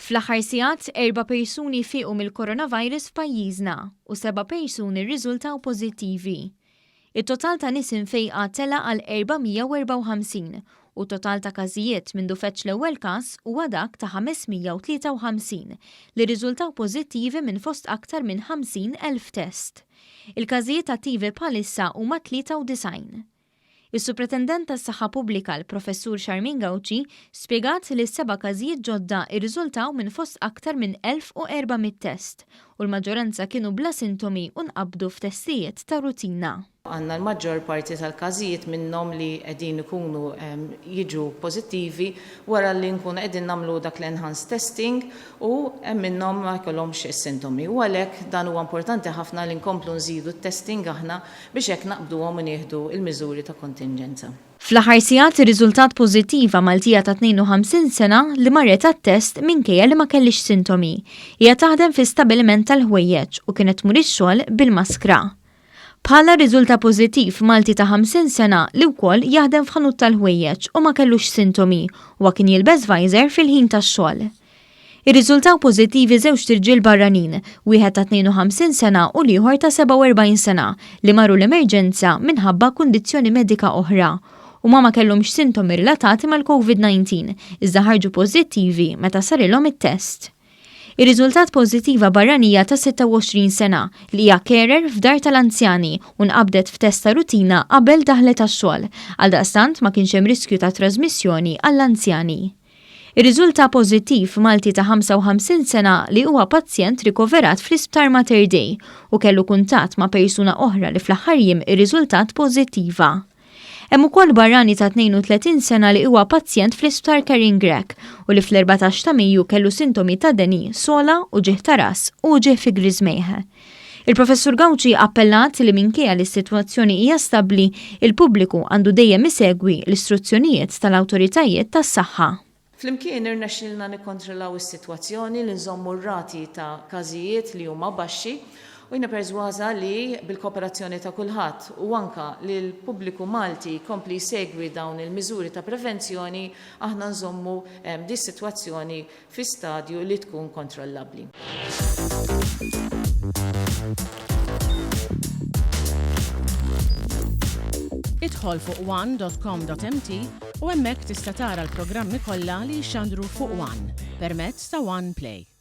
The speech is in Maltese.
Fl-aħħar sigħat, erba' persuni fiequ mill-coronavirus f'pajjiżna u seba' persuni rriżultaw pożittivi. It-total ta' nies imfejqa tela' għal 454 u t-total ta' każijiet mindu feġġ l-ewwel każ huwa dak ta' 553 li rriżultaw pożittivi minn fost aktar minn 50,000 test. Il-każijiet attivi bħalissa huma 93. Is-Supretendent tas-Saħħa Pubblika l-Professur Charmaine Gauci spjegat li s-seba' każijiet ġodda rriżultaw minn fost aktar minn 1,400 test u l-maġġoranza kienu bla sintomi u nqabdu f'testijiet ta' rutina. Għandna l-maġġor parti tal-każijiet minnhom li qegħdin ikunu jiġu pożittivi wara li nkunu qegħdin nagħmlu dak l-enhanced testing u hemm minnhom ma jkollhomx is-sintomi. U għalhekk dan huwa importanti ħafna li nkomplu nżidu t-testing aħna biex hekk naqbduhom u nieħdu l-miżuri ta' kontinġenza. Fl-aħħar sigħat irriżultat pożittiva Maltija ta' 52 sena li marret għat-test minkejja li ma kellhiex sintomi. Hija taħdem fi stabiliment tal-ħwejjeġ u kienet tmur ix-xogħol bil-maskra. Bħalha rriżulta pożittiv Malti ta' 50 sena li wkoll jaħdem f'ħanut tal-ħwejjeġ u ma kellux sintomi. Huwa kien jilbes visor fil-ħin tax-xogħol. Irriżultaw pożittivi żewġt irġiel barranin, wieħed ta' 52 sena u l-ieħor ta' 47 sena, li marru l-emerġenza minħabba kundizzjoni medika oħra. Huma ma kellhomx sintomi relatati mal-Covid 19, iżda ħarġu pożittivi meta sarilhom it-test. Irriżultat pożittiva barranija ta' 26 sena, li hija carer f'dar tal-anzjani u nqabdet f'test ta' rutina qabel daħlet għax-xogħol, għaldaqstant ma kienx hemm riskju ta' trażmissjoni għall-anzjani. Irriżulta pożittiv Malti ta' 55 sena li huwa pazjent rikoverat fl-Isptar Mater Dei u kellu kuntatt ma' persuna oħra li fl-aħħar jiem irriżultat pożittiva. Hemm ukoll barrani ta' 32 sena li huwa pazjent fl-Isptar Karen Grech u li fl-14 ta' Mejju kellu sintomi ta' deni, sogħla, uġigħ ta' ras u uġigħ fi griżmejh. Il-Professur Gauci appellat li minkejja li s-sitwazzjoni hija stabbli, il-pubbliku għandu dejjem isegwi l-istruzzjonijiet tal-awtoritajiet tas-saħħa. Flimkien irnexxielna nikkontrollaw is-sitwazzjoni, li nżommu r-rati ta' każijiet li huma baxxi u jiena persważa li bil-kooperazzjoni ta' kulħadd u anke li l-pubbliku Malti jkompli jsegwi dawn il-miżuri ta' prevenzjoni aħna nżommu dis-sitwazzjoni fi stadju li tkun kontrollabbli. Idħol fuq one.com.mt u hemmhekk tista' tara l-programmi kollha li jixxandru fuq One permezz ta' One Play.